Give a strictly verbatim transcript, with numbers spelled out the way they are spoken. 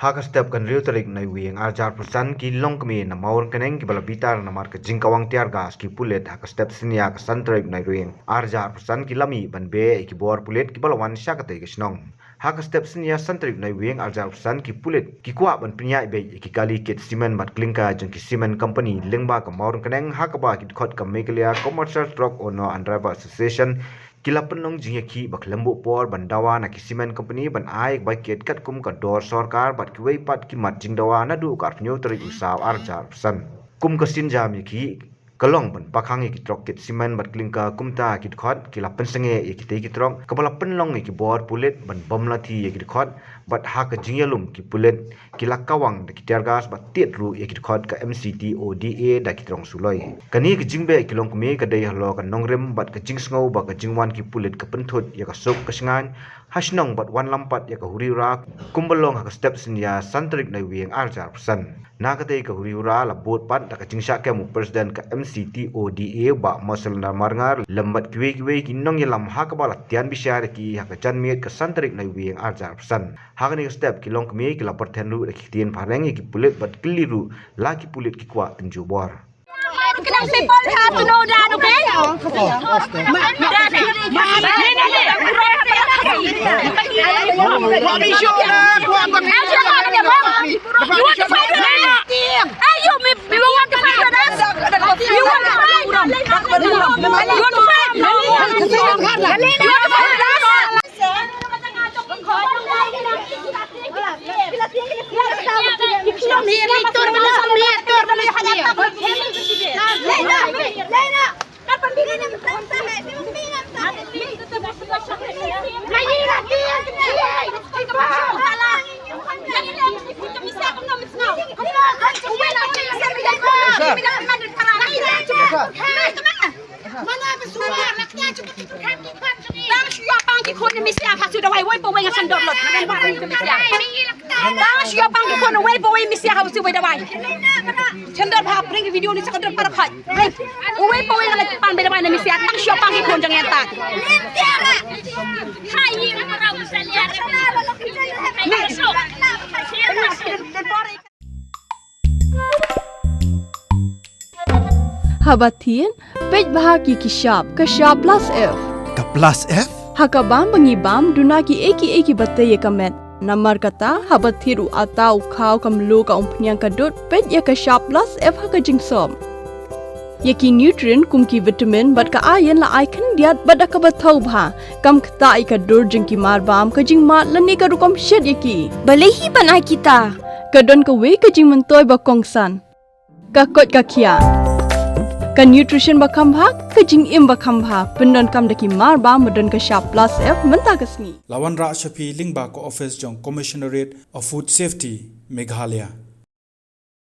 Ha ka step ka hynriew tarik Naiwieng arhajar arphew san, ki longkmie na Mawryngkneng kiba la bitar namar ka jingkawang tear gas ki pulit ha ka step synñia ka san tarik Naiwieng arhajar arphew san ki la mih ban beh ïa ki bor pulit kiba la wan sha katei ka shnong. Ha ka step synñia san tarik Naiwieng arhajar arphew san, ki pulit ki kwah ban pynïaid beit ïa ki kali kit simen bad klinka jong ki cement company lyngba ka Mawryngkneng, ha kaba ki dkhot ka Meghalaya Commercial Truck Owner and Driver Association ki la pynlong jingïakhih ba khlem buh por ban dawa na ki cement company ban ai ïa ka bai kit katkum ka dor sorkar bad kiwei pat ki mat jingdawa naduh ka arphew tarik u Saw arhajar arphew san. Kum ka sienjam ïakhih ka long ban pakhang ïa ki trok kit simen bad klinka, kumta ki dkhot ki la pynsangeh ïa kitei ki trok kaba la pynlong ïa ki bor pulit ban bom lathi ïa ki dkhot, bad ha ka jingïalum ki pulit ki la kawang da ki tear gas bad tied ruh ïa ki dkhot ka M C T O D A da ki trok suloi. Kane ka jingbeh ki longkmie ka dei halor ka nongrim bad ka jingsngew ba ka jingwan ki pulit ka pynthut ïa ka suk ka shngaiñ ha shnong bad wanlam pat ïa ka huri hura kumba long ha ka step synñia san tarik Naiwieng arhajar arphew san. Na katei ka huri hura la bud pat da ka jingshah kem u President ka M C T O D A, Bah Marcel Marngar, lem bad kiwei kiwei ki nongïalam, ha kaba la tian bishar ïa ki ha ka janmiet ka san tarik Naiwieng arhajar arphew san. Ha kane ka step ki longkmie ki la pyrthen ruh da ki ktien phareng ïa ki pulit bad kylli ruh la ki pulit ki kwah tynjuh bor. What we should, uh, what we You want to fight with us? Hey, you, me, you want to fight with us? You want to fight? You want to fight? You want to fight? You want to fight with us? Tang shu ïa pang ki khun ne misia ha shu dawai wei pa wei nga sendor lot. Tang shu ïa pang ki khun wei pa wei misia ha shu wei dawai. Sendor ha bring video ni sendor para phai. Wei pa wei nga la pan beda wai ne misia tang shu ïa pang ki khun jong ïa ta. Hai ni ma ra ku sania. Haba thied, peit bha ïa ki shap, ka shap plus F. Ka plus F? Ha ka bam ba ngi bam, duna kiei kiei kiba tei ïa ka met. Namar kata, haba thied u atta, u khaw, ka mluh, ka umphniang, ka dud, peit ïa ka shap plus F ha ka jingsop. Ïa ki nutrient kum ki vitamin bad ka iron la ai khyndiat bad da kaba thaw bha. Kam ktah ïa ka dur jong ki mar bam, ka jingmad lane ka rukom shet ïa ki. Balei hi ban ai kita? Ka don kawei ka jingmyntoi ba kongsan. Ka koit ka khiah. Ka nutrition ba kham bha, ka jingim ba kham bha. Pyndonkam da ki mar bam ba don ka shap plus F mynta ka sngi. La wanrah sha phi lyngba ka office jong Commissionerate of Food Safety, Meghalaya.